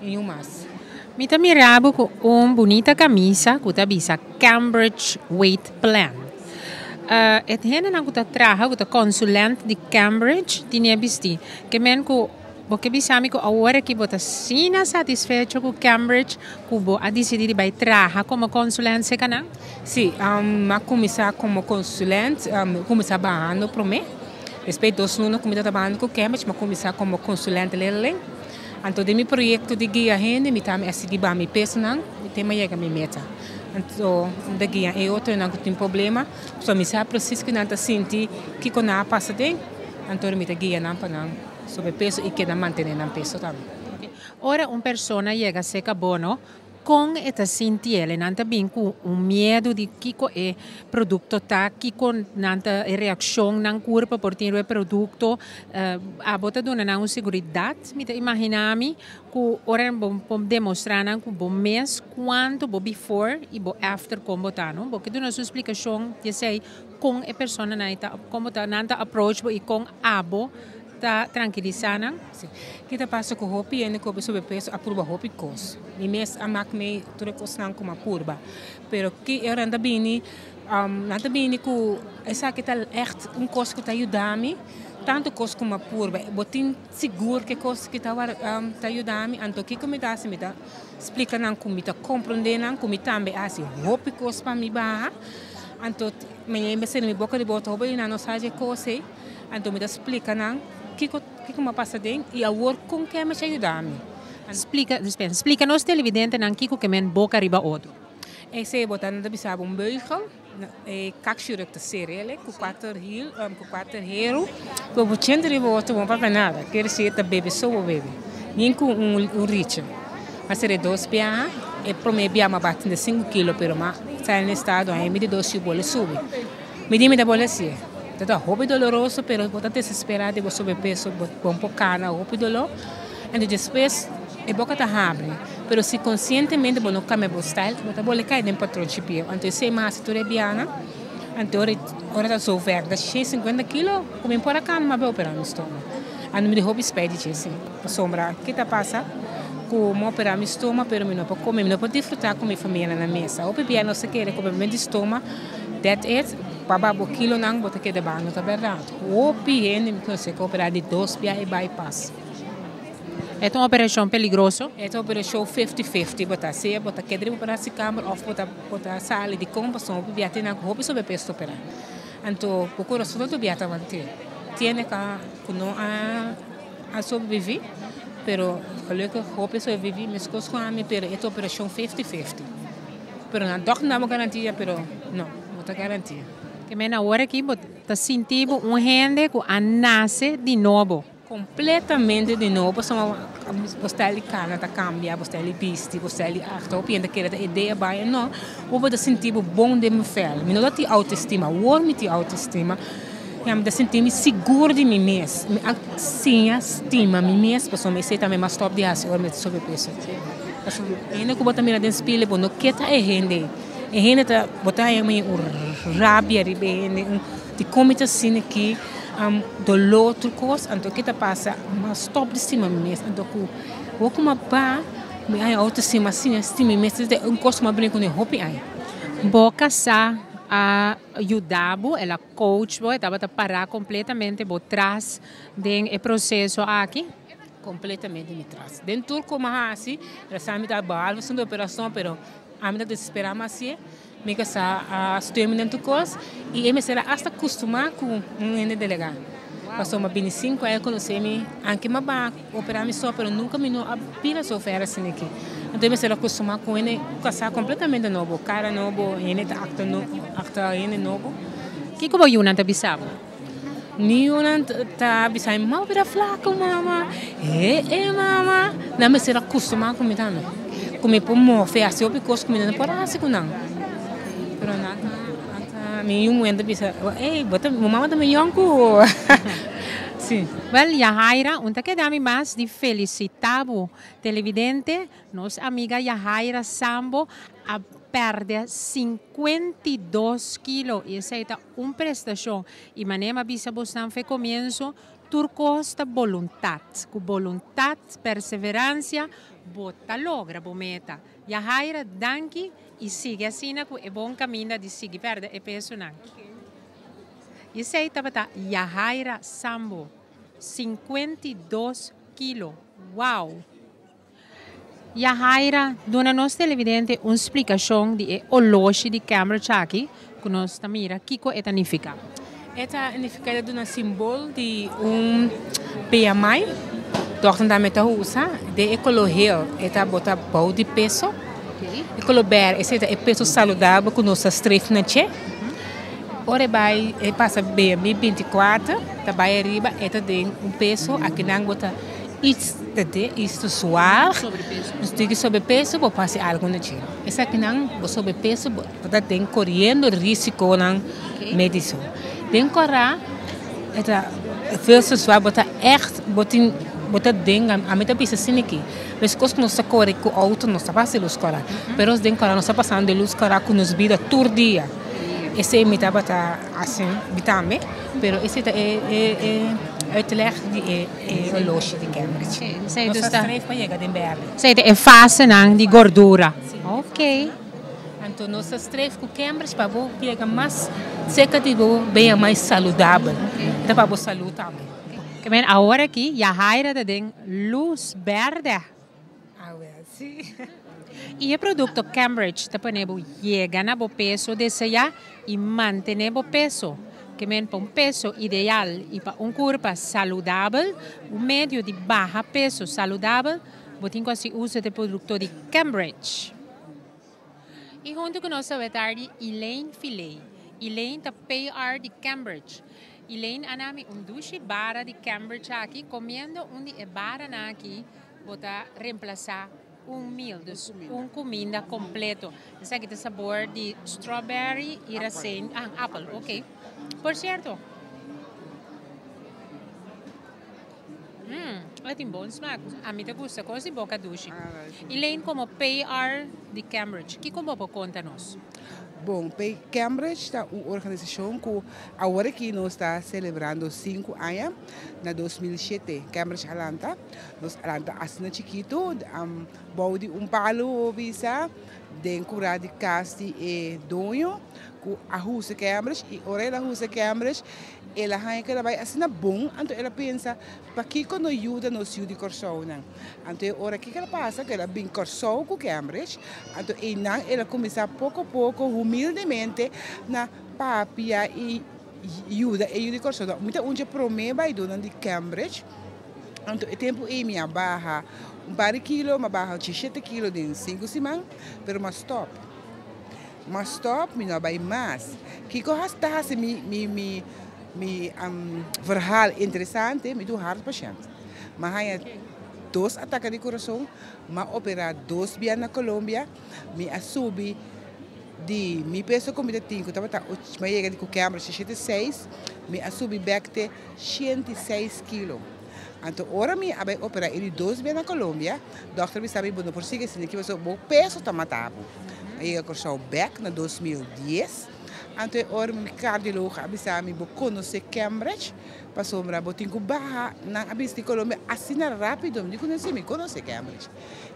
i un mas. Mi ta mira bo ku un bunita kamisa ku ta bisa Cambridge Weight Plan. E hendenan ku ta traha ku ta konsulent di Cambridge tine a bisti. Ke men ku bo ke bisa mi ku awor aki bo ta asina satisfecho ku Cambridge ku bo a disidí di bai traha komo konsulent serka nan? Sí, mi a kuminsá komo konsulent, mi a kuminsá bahando promé. Despues dos luna ku mi ta trabahando ku Cambridge mi a kuminsá komo konsulent leerling. Anto den mi proyekto di guia hende mi tambe a sigui baha mi pesonan i te mi a yega mi meta. Anto mi ta guia e otronan ku tin problema, pasobra mi sa presis ku nan ta sinti kiko nan a pasa den, anto mi ta guia nan pa nan sobe peso i keda mantene nan peso tambe. Ora un persona yega serka bo no, Kon e ta sinti el? E nan ta bin ku un miedu di kiko e produkto ta, kiko nan ta e reakshon nan kurpa por tin riba e produkto. Abo ta duna nan un seguridat, mi ta imaginá mi, ku ora bo por demostrá nan ku bo mes kuantu bo before i bo after kon bo ta, no? Bo ke duna su splikashon di esei kon e personanan ta, kon bo ta nan ta approach bo i kon abo ta trankilisá nan. Si. Ki ta pasa ku hopi hende ku hopi sobrepeso a purba hopi kos. Mi mes a mak mei tur e kosnan ku mi a purba. Pero ki e ora nan ta bini, nan ta bini ku esaki ta ègt un kos ku ta yuda mi. Tantu kos ku mi a purba. Bo tin sigur ku e kos ki ta ta yuda mi? Anto kiko mi ta hasi? Mi ta splika nan ku mi ta komprondé nan ku mi tambe a hasi hopi kos pa mi baha. Anto mi a sera mi boka di bota hopi di nan no sa dje kos ei. Anto mi ta splika nan kiko kiko mi a pasa den i awor kon ke mi a yuda mi. Splika, dispensa, splika nos televidentenan kiko ke men boka riba otro. Esei bo ta nan ta bisa bo un beugel, e kakshuruk ta serele ku kuater hiel, ku kuater heru, ku bo chenta riba otro bo no papia nada, kier disi ta bebe so bo bebe, nin ku un richi. A sere dos biaha, e prome biaha mi a bati na sinku kilo pero mi a sali na estado aña mi di dos yu bole subi. Mi di mi ta bole si. Ta ta hopi doloroso pero bo ta desespera di bo sobrepeso bo bon por cana hopi dolor enton despues e boca ta habri pero si conscientemente bo no cambia bo style bo ta bole cay den patronchi bieu anto esey mi haci tur e biaha anto ora ta zover ta 150 kilo cu mi por a cana mi a bay opera mi stoma anto mi di hopi spijt di dje si pasobra ke ta pasa cu mi opera mi stoma pero mi no por come mi no por disfruta cu mi familia na mesa hopi bia nos ta kere come mi stoma. That it, pa ba bo kilonan bo ta keda ba, no ta berdad. Hopi hende mi conoce cu a opera di dos bia e bypass. E ta un operacion peligroso? E ta un operacion fifty fifty, bo ta sea bo ta keda riba operatiekamer of bo ta bo ta sali dicon pasobra hopi bia tin nan cu hopi sobrepeso ta opera. Anto bo corazon ta bia ta wante. Tiene ca cu no a a sobrevivi pero gelukkig hopi a sobrevivi mescos cu ami pero e ta operacion fifty fifty. Pero nan dòkter nan bo garantia pero no, no ta garantia. Ke men awor aki bo ta sinti bo un hende ku a nase di nobo. Kompletamente di nobo pasobra bo stèl di kana ta kambia, bo stèl di bisti, bo stèl di aktua. Hopi hende ta kere ta idea bai no. Bo bo ta sinti bo bon den bo vèl. Mi no ta tin autoestima, awor mi tin autoestima. Ya mi ta sinti mi sigur di mi mes. Mi a siña stima mi mes pasobra esei tambe mi a stòp di hasi ora mi ta sobrepeso. Pasobra hende ku bo ta mira den spil bo no ke ta e hende ei. E hende ta bo ta haña un rabia riba e hende un dikon mi ta asina aki doló tur kos anto ke ta pasa mi a stòp di stima mi mes anto ku bo ku mi a ba mi a haña outo-estima asina stima mi mes ta un kos ku mi a bini kuné hopi aña. Bo kasá a yuda bo, el a coach bo, e tabata pará kompletamente bo tras den e proseso aki? Kompletamente mi tras. Den tur ku mi a hasi, el a sa mi ta behalve esun di operashon pero Ami ta desesperá mas sié, mi kasá a steun mi den tur kos i e mester a asta kustumá ku un hende delegá. Pasobra mi a bini sinku aña konosé mi, anke mi a baha operá mi so, pero nunka mi no a bira so ver asina aki. Anto e mester a kustumá ku un hende kasá kompletamente nobo, kara nobo, hende ta aktua nobo, aktua hende nobo. Kiko bo yunan ta bisa bo? Mi yunan ta bisa mi, mama bira flaco mama, he e mama, nan mester a custuma cu mi tambe, cu mi por move haci hopi cos cu mi no por haci cu nan, pero nan ta, nan ta, mi yu muher ta bisa, ey bo ta, bo mama ta mi yoncu si. Wel Yahaira, un ta keda mi mas di felicita bo, televidente, nos amiga Yahaira Sambo a perde 52 kilo y esey ta Un prestashon. I manera mi a bisa bosnan fe komienso, tur kos ta boluntat. Ku boluntat, perseveransia, bo ta logra bo meta. Yahaira, danki i sigui asina ku e bon kaminda di sigui pèrdè e pesonan. I esei tabata Yahaira Sambo, 52 kilo. Wow! Yahaira, duna nos televidente un splikashon di e oloshi di Cambridge aki ku nos ta mira, kiko e ta nifiká? E ta nifiká e ta duna simbol di un BMI, dòkter tambe ta usa, den e koló hel e ta bota bou di peso, e koló bèrdè esei ta e peso saludabel ku nos ta streef na dje, ora e bai e pasa BMI 24 ta bai ariba e ta den un peso akinan bo ta. Iets te te, iets te zwaar. Sobrepeso. Tiki sobrepeso bo por hasi algo na dje. Esakinan bo sobrepeso bo ta den koriendo risikonan mediso. Den kora e ta veel te zwaar bo ta ègt bo tin bo ta den ami ta bisa asina aki meskos ku nos ta kore ku outo nos ta pasa e lus kora pero den kora nos ta pasando e lus kora ku nos bida tur dia esei mi tabata hasi mi tambe pero esei ta e e uitleg di e. E oloshi di Cambridge. Nos ta streef pa yega den berde. Esei ta e fasenan di gordura. Ok. Anto nos ta streef ku Cambridge pa bo yega mas serka di bo bea mas saludabel. E ta pa bo salú tambe. Ke men awor aki Yahaira ta den lus berde. Awel si. I e produkto Cambridge ta pone bo yega na bo peso deseá i mantené bo peso. Ke men pa un peso ideal i pa un kurpa saludabel, un medio di baha peso saludabel, bo tin ku hasi uso di e produkto di Cambridge. I huntu ku nos awe tardi Elaine Filey. Elaine ta PR di Cambridge. Elaine a nami un dushi bara di Cambridge aki, komiendo un di e baranan aki Bo ta reemplasa un meal, dus un cuminda completo. Esaki ta sabor di strawberry y racen, ah, apple, ok. Por cierto, mm, e tin bon smaak. A mi ta gusta cos di boca dushi. Elaine, como PR di Cambridge, kico bo por conta nos? Bon, Pay Cambridge ta un organisashon ku awor aki nos ta selebrando sinku aña. Na 2007 Cambridge a lanta. Nos a lanta asina chikitu, bou di un palu bisa den kura di kas di e doño ku a husa Cambridge i ora el a husa Cambridge el a haña ku el a bai asina bon anto el a pensa pakiko no yuda nos yu di Kòrsounan. Anto e ora kiko el a pasa ku el a bin Kòrsou ku Cambridge anto einan el a kuminsá poko poko humildemente na papia i yuda e yu di Kòrsou. Mi ta un dje promé baidunan di Cambridge. Anto e tempu ei mi a baha un par di kilo, mi a baha dishishete kilo den sinku siman, pero mi a stòp. M'a stop, mi no a bai mas. Kiko ta hasi mi verhaal interesante? Mi ta un hart patiënt. M'a haña dos atake di kurason, m'a operá dos bia na Colombia, mi a subi di mi peso ku mi tin, ku tabata, m'a yega di ku Cambridge 76, mi a subi bèk te 106 kilo. Anto, ora mi a bai operá e di dos bia na Colombia, dòkter a bisa mi, "No por sigui asina, ku bo peso ta mata bo." A yega Kòrsou bèk na 2010. Anto, ora mi kardiólogo a bisa mi, "Bo konosé Cambridge, pasobra bo tin ku baha." Nan a bisa di Colombia asina rápido, mi di konosé, mi konosé Cambridge.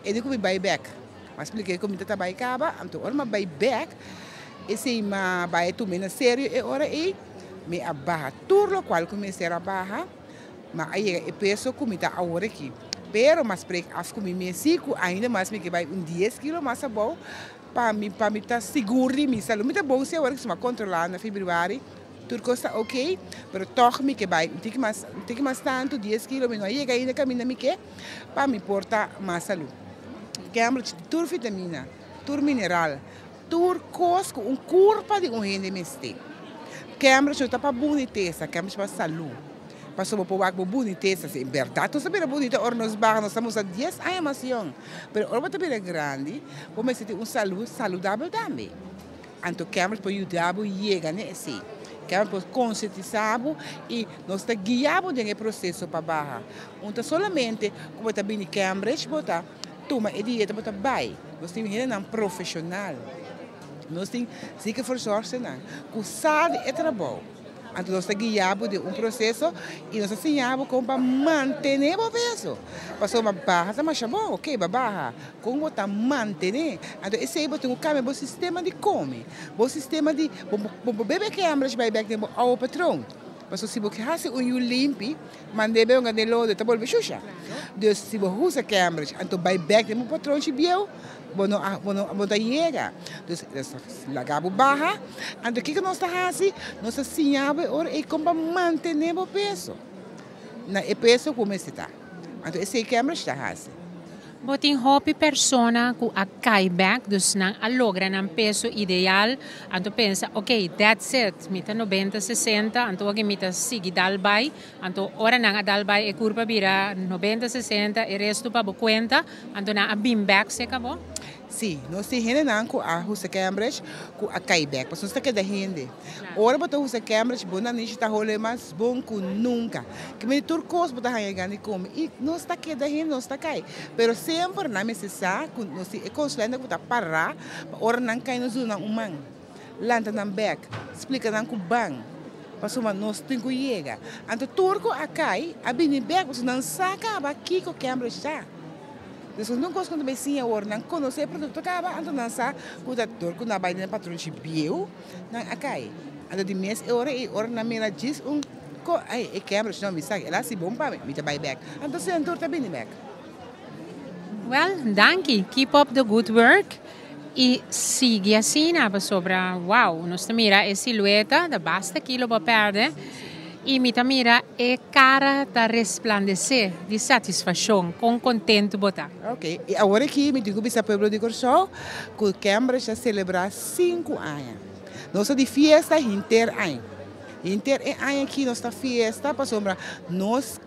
E di ku mi bai bèk. M'a spliká ku mi ta bai kaba, anto ora m'a bai bèk, esei m'a bai tuma na serio e ora ei, mi a baha tur lokual ku mi a baha, m'a yega e peso ku mi ta awor aki. Pero m'a spreek af ku mi mes ku ainda mas mi ke bai un 10 kilo mas abou pa mi ta sigur di mi salú. Mi ta bon si awor ku m'a kontrolá na febrüari, tur kos ta ok, pero toch mi ke bai un tiki mas tantu, 10 kilo, mi no yega ainda kaminda mi ke, pa mi por ta mas salú. Cambridge, tur vitamina, tur mineral, tur kos ku un kurpa di un hende mester. Cambridge no ta pa bunitesa, Cambridge pa salú. Pasobra bo por bunitesa, si, berdat nos bira bunita ora nos baha, nos ta 10 aña mas yòn. Pero ora bo bira grandi, bo mester tin un salú saludabel tambe. Anto Cambridge por yuda bo yega na esei. Cambridge por konsientisá i nos ta guia bo den e proseso pa baha. No solamente ku ta bini Cambridge, bo ta tuma e dieta, bo ta bai. Nos tin hende profeshonal. Nos tin ziekenverzorgster ku sabi e trabou. Anto nos ta guia bo den un proseso i nos ta siña bo kon pa mantené bo peso. Pasobra baha ta masha bon, ok, ba baha. Kon bo ta mantené? Anto esei bo tin ku kambia bo sistema di kome. Bo sistema di bo bebe Cambridge bai bèk den bo oude patroon. Pasobra si bo hasi un yu limpi, mand'é bai hunga den lodo, ta bolbe shusha. Dus si bo usa Cambridge, anto bai bèk den bo patroon bieu, bo no ta yega. Dus laga bo baha. Anto kiko nos ta hasi? Nos ta siña bo ora e kon pa mantené bo peso. Na e peso ku mester ta. Anto esei Cambridge ta hasi. Bo tin hopi persona ku a kai bèk, dus nan a logra nan peso ideal, anto pensa, "Ok, that's it, mi ta 90, 60, anto aki mi ta sigui dal bai." Anto ora nan a dal bai e kurpa bira 90, 60, e resto pa bo kuenta, anto nan a bin bèk serka bo? Si, nos tin hende nan ku a usa Cambridge ku a kai bèk, pasobra nos ta keda hende. Ora bo ta usa Cambridge, bo nanishi ta hole mas bon ku nunka. Ke men tur kos bo ta haña gana di kome i nos ta keda hende, nos ta kai. Pero semper nan mester sa ku nos tin e konsulente ku ta pará pa ora nan kai nos duna un man. Lanta nan bèk, splika nan ku ban. Pasobra nos tin ku yega. Anto tur ku a kai, a bini bèk, pasobra nan sa kaba kiko Cambridge ta. Dus un kos ku ta siña awor, nan konosé e produkto kaba, anto nan sa ku ta dor ku nan bai den patroon bieu, nan a kai. Anto di mes e ora ei, ora nan mira djis un ko, ai, e Cambridge, no, mi sa, el a hasi bon pa mi, mi ta bai bèk. Anto si tur ta bini bèk. Well, danki. Keep up the good work. I sigui asina, pasobra, wow, nos ta mira e silueta, da basta kilo bo a pèrdè. I mi ta mira e kara ta resplandesé di satisfakshon, kon kontentu bo ta. Ok, i awor aki mi tin ku bisa pueblo di Kòrsou ku Cambridge a selebrá 5 aña. Nos ta di fiesta henter aña. Henter e aña aki nos ta fiesta pasobra nos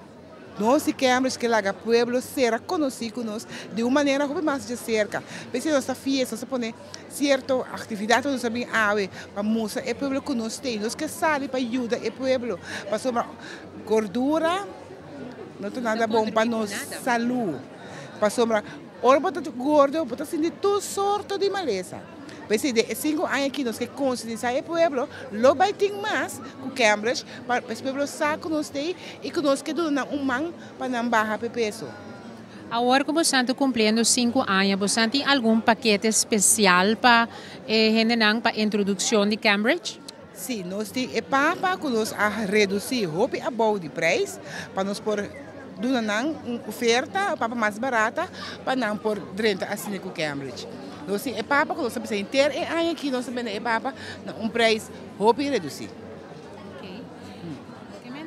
di Cambridge ke laga pueblo sera konosí ku nos di un manera hopi mas di serka. P'esei nos ta fiesta, nos ta pone sierto aktividat nos ta bin awe pa mustra e pueblo ku nos tin. Nos ke sali pa yuda e pueblo. Pasobra gordura no ta nada bon pa nos salú. Pasobra ora bo ta gordo, bo ta sinti tur sorto di malesa. P'esei den e 5 aña aki nos ke konsientisá e pueblo, lo bai tin mas ku Cambridge pa e pueblo sa ku nos tin i ku nos ke duna un man pa nan baha e peso. Awor ku bo ta kumpliendo 5 aña, bo tin algun pakete spesial pa hendenan pa introdukshon di Cambridge? Si, nos tin e papa ku nos a redusí hopi abou di preis pa nos por duna nan un oferta, papa mas barata pa nan por drenta asina ku Cambridge. Nos tin e papa ku nos a bisa henter e aña aki nos ta bende e papa na un preis hopi redusí. Ok.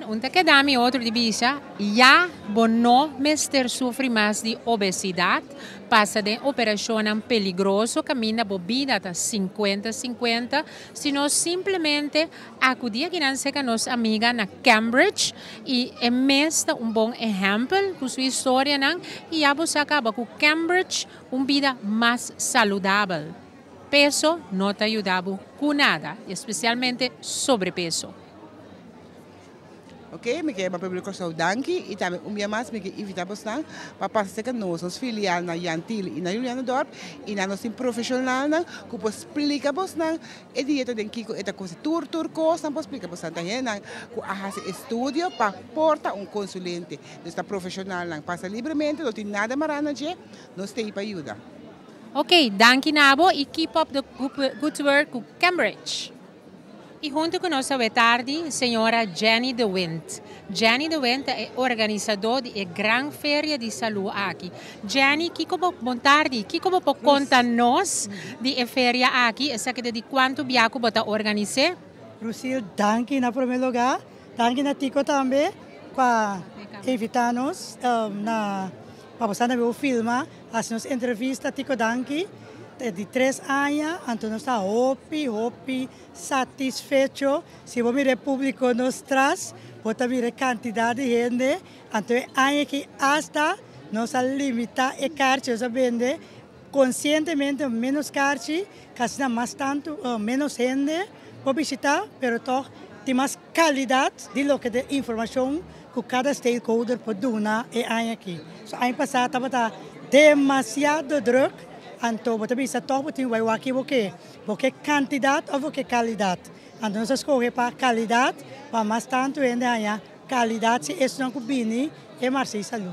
Un ta keda mi otro di bisa, ya bo no mester sufri mas di obesidad, pasa den operacionnan peligroso caminda bo bida ta 50 50, sino simplemente acudi akinan cerca nos amiga na Cambridge y e mes ta un bon ehempel cu su historianan y ya bo sa caba cu Cambridge, un bida mas saludabel. Peso no ta yuda bo cu nada, especialmente sobrepeso. Ok, mi ke públiko so danki i tambe un dia mas mi ke invitá boso pa pasa ku nos, nos filial na Jan Thiel i na Julianadorp i na nos profeshonal ku por splika boso e dieta den kiko e ta kos tur tur kos nan por splika boso nan ku a hasi estudio pa por ta un konsulente. Dus ta profeshonal nan pasa libremente, no tin nada mará na dje, nos t'ei pa yuda. Ok, danki na bo i keep up the good work ku Cambridge. I huntu ku nos tardi, señora Jenny de Wind. Jenny de Wind ta organisadó di e gran feria di salú aki. Jenny, kiko bon tardi, kiko bo konta nos di e feria aki, esaki ta di kuantu biaha ku bo ta organis'é? Lucille, danki na promé lugá. Danki na Tico tambe pa invitá nos na pa bo na filma, hasi nos entrevista. Tico, danki. Di 3 aña, anto nos ta hopi, hopi satisfecho. Si bo mira públiko nos tras, bo ta mira kantidat di hende. Anto aña aki hasta nos a limitá e karchi, nos a bende konsientemente menos karchi, kasi mas tantu, menos hende por bishitá, pero toch tin mas kalidat di loke di informashon ku kada stakeholder por duna e aña aki. So, aña pasá tabata demasiado drùk, anto bo ta bisa toch bo tin bai wak bo ke kantidat òf bo ke kalidat. Anto nos a skohe pa kalidat, pa mas tantu hende haña kalidat si esnan ku bini e Marshe di Salú.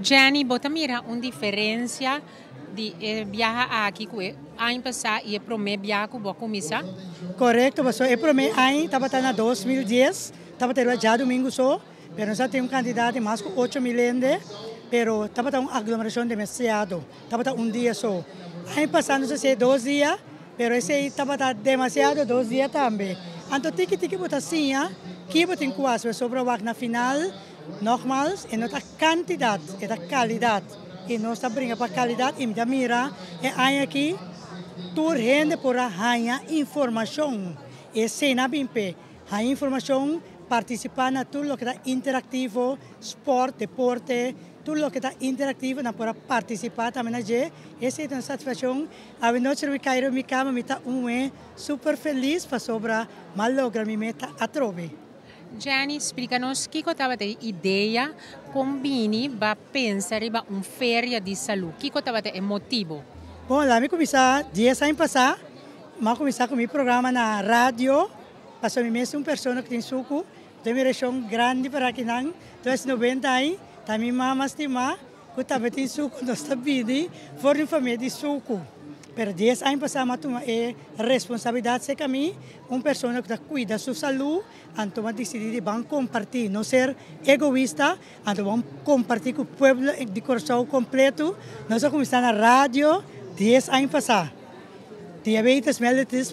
Jenny, bo ta mira un diferensia di biaha aki ku aña pasá i e promé biaha ku bo a kuminsá? Korekto, paso e promé aña tabata na 2010, tabata djadumingu so, pero nos tin un kantidat di mas ku 8 mil hende, pero tabata un aglomerashon demasiado, tabata un dia so. Aña pasá nos a hasi 2 dia, pero esei tabata demasiado 2 dia tambe. Anto tiki tiki bo ta siña, ku bo tin ku hasi sobra wak na final, nogmaals, e no ta kantidat, e ta kalidat. I nos ta bringa pa kalidat i mi ta mira e aña aki tur hende por haña informashon. Esei na bimpe, haña informashon, partisipá na tur loke ta interaktivo, sport, deporte, tur loke ta interaktivo, nan por partisipá tambe na dje. Esei ta un satisfakshon. Anochi mi kai mi kama, mi ta un super felis pasobra m'a logra mi meta atrobe. Jenny, splika nos kiko tabata e idea kon bini b'a pensa riba un feria di salú. Kiko tabata e motibu? Bon, laga mi kuminsá 10 aña pasá, m'a kuminsá ku mi programa na radio, paso mi mes un persona ku tin suku, tin mi region grandi pa akinan, 90 aña, ta mi mama stimá, ku tambe tin suku, nos ta bini for di famia di suku. Pero 10 aña pasá, m'a tuma e responsabilidat serka mi, un persona ku ta kuida su salú, anto m'a disidí di ban kompartí, no ser egoista, anto ban kompartí ku pueblo di Kòrsou kompleto. Nos a kuminsá na radio 10 aña pasá. Diabetes mellitus,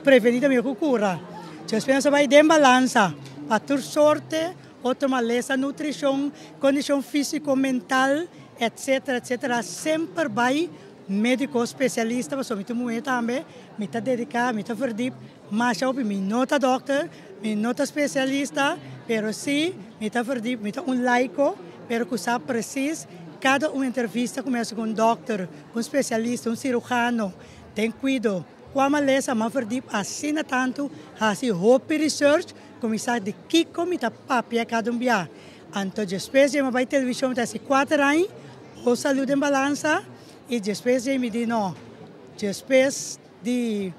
prevení ta mihó ku kura. Despues nos a bai den balansa, pa tur sorto, otro malesa, nutrishon, kondishon físiko, mental, etc., etc. Semper bai médiko spesialista, pasobra mi ta muhé tambe, mi ta dediká, mi ta verdiep, mas mi no ta dòkter, mi no ta spesialista, pero sí, mi ta verdiep, mi ta un laiko, pero ku sa presis kada un entrevista kuminsá ku un dòkter, un spesialista, un siruhano, den kuido. Kua malesa m'a verdiep asina tantu, hasi hopi research, kuminsá di kiko mi ta papia kada un bia. Anto despues mi bai televishon ta hasi 4 aña, o Salú den Balansa, i despues mi di no, despues di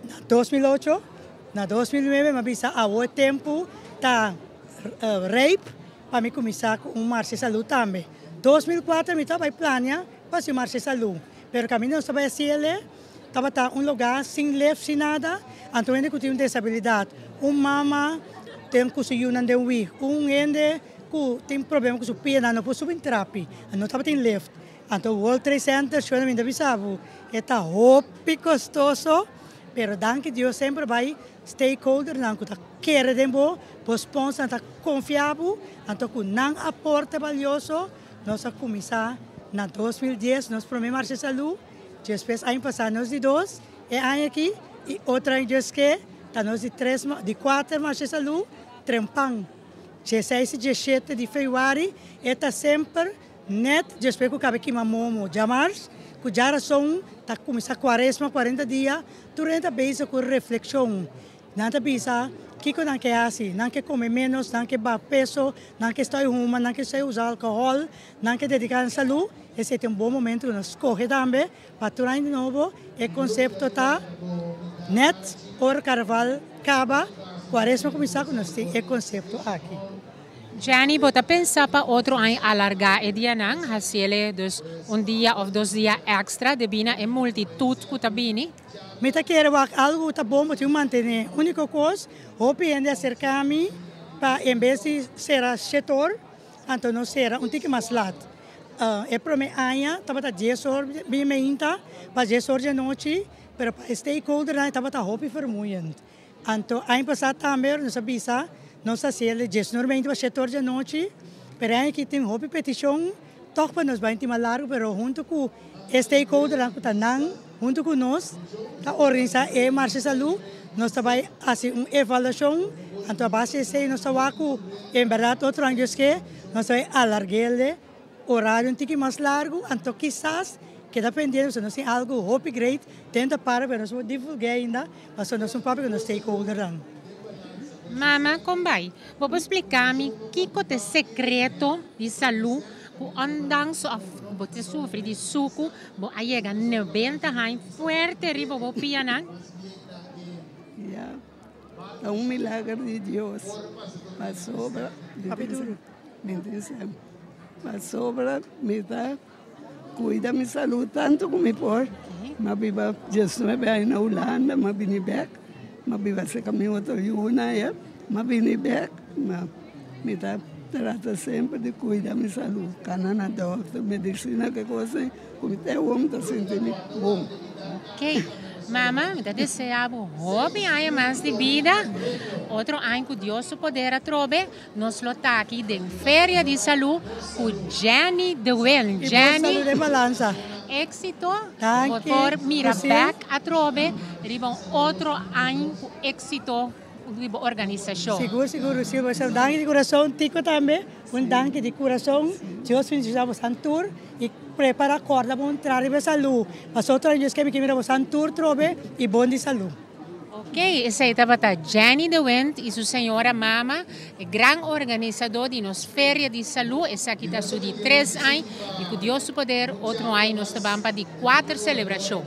na 2008, na 2009, m'a bisa awor tempu ta rijp pa mi kuminsá ku un Marshe Salú tambe. 2004 mi tabata plania pa un Marshe Salú, pero kaminda nos tabata hasié, tabata un lugá sin lift, sin nada, anto hende ku tin un desabilidat, un mama tin ku su yunan den wieg, un hende ku tin problema ku su pia, no por subi trapi, no tabatin lift. Anto World Trade Center, shon mi bisa bo, ta hopi kostoso, pero danki Dios semper bai. Stakeholdernan ku ta kere den bo, bo sponsornan ta konfia bo, anto ku nan aporte balioso nos a kuminsá na 2010 nos promé Marshe Salú, despues aña pasá nos di dos, e aña aki i otro aña Dios ke ta nos di tres di kuater Marshe Salú, trempan dieseis i diesshete di febrüari e ta semper Net despues ku kaba kima momo djamars, ku djarason ta kuminsá kuaresma 40 dia, tur hende ta bezig ku reflekshon. Nan ta bisa kiko nan ke hasi, nan ke kome ménos, nan ke baha peso, nan ke stòi huma, nan ke stòi usa alkohòl, nan ke dediká nan salú. Esei ta un bon momento ku nos skohe tambe pa tur aña di nobo. E konsepto ta net ora karnaval kaba, kuaresma kuminsá ku nos tin e konsepto aki. Jenny, bo ta pensa pa otro aña alargá e dianan, hasiel dus un dia òf dos dia èkstra debí na e multitut ku ta bini? Mi ta kere wak algu ku ta bon bo tin ku mantené. Úniko kos, hopi hende a serká mi pa en bes di sera shete or, anto nos sera un tiki mas lat. E promé aña tabata dies or di meinta pa dies or di anochi, pero pa e stakeholdernan e tabata hopi vermoeiend. Anto aña pasá tambe nos a bisa nos ta hasiel di diesnuebe meinti pa shete or di anochi, pero e aña aki tin hopi petishon tòg pa nos bai tin mas largu, pero huntu ku e stakeholdernan ku ta nan huntu ku nos ta organisá e Marshe Salú, nos ta bai hasi un evaluashon, anto a base di esei nos ta wak ku en bèrdat otro aña Dios ke nos ta bai alarg'el Orario un tiki mas largu, anto kisas keda pendiente pasobra nos tin algu hopi great den ta para pero nos no por divulgu'é ainda pasobra nos no papia ku nos stakeholdernan. Mama, kon bai? Bo por splika mi kiko ta e sekreto di salú ku ondanks òf bo ta sufri di suku bo a yega 90 haña fuerte riba bo pianan? Ya, ta un milager di Dios pasobra. Mi tin sèn. Pasobra mi ta kuida mi salú tantu ku mi por. Mi a biba diesnuebe aña na Hulanda, mi a bini bèk. Mi a biba serka mi otro yunan aya, mi a bini bèk. Ma mi ta trata semper di kuida mi salú. Kana na dòkter, medisina, ke kos ei ku mi te awor mi ta sinti mi bon. Ok. Mama, mi ta desea bo hopi aña mas di bida. Otro aña ku Dios su poder atrobe. Nos lo ta aki den Feria di Salú ku Jenny de Win. I bon salú den balansa. Éxito. Bo por mira bèk atrobe riba un otro aña ku éxito di bo organisashon. Sigur, sigur, Lucille. Bo sa un danki di kurason. Tico tambe, un danki di kurason. Dios bendiciona bosan tur i prepara kòrda bo entra riba e salú. Pasobra otro aña Dios ke mi ke mira bosan tur trobe i bon di salú. Ok, esei tabata Jenny de Windt y su señora mama, e gran organisador di nos Feria di Salud. Esaki ta su di tres aña y cu Dios su poder otro aña nos ta ban pa di cuater celebracion.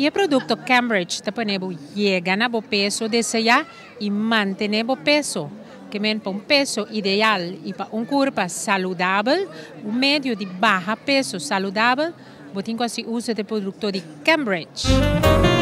E produkto Cambridge ta pone bo yega na bo peso deseá i mantené bo peso. Ke men pa un peso ideal i pa un kurpa saludabel, un medio di baha peso saludabel, bo tin ku hasi uso di e produkto di Cambridge.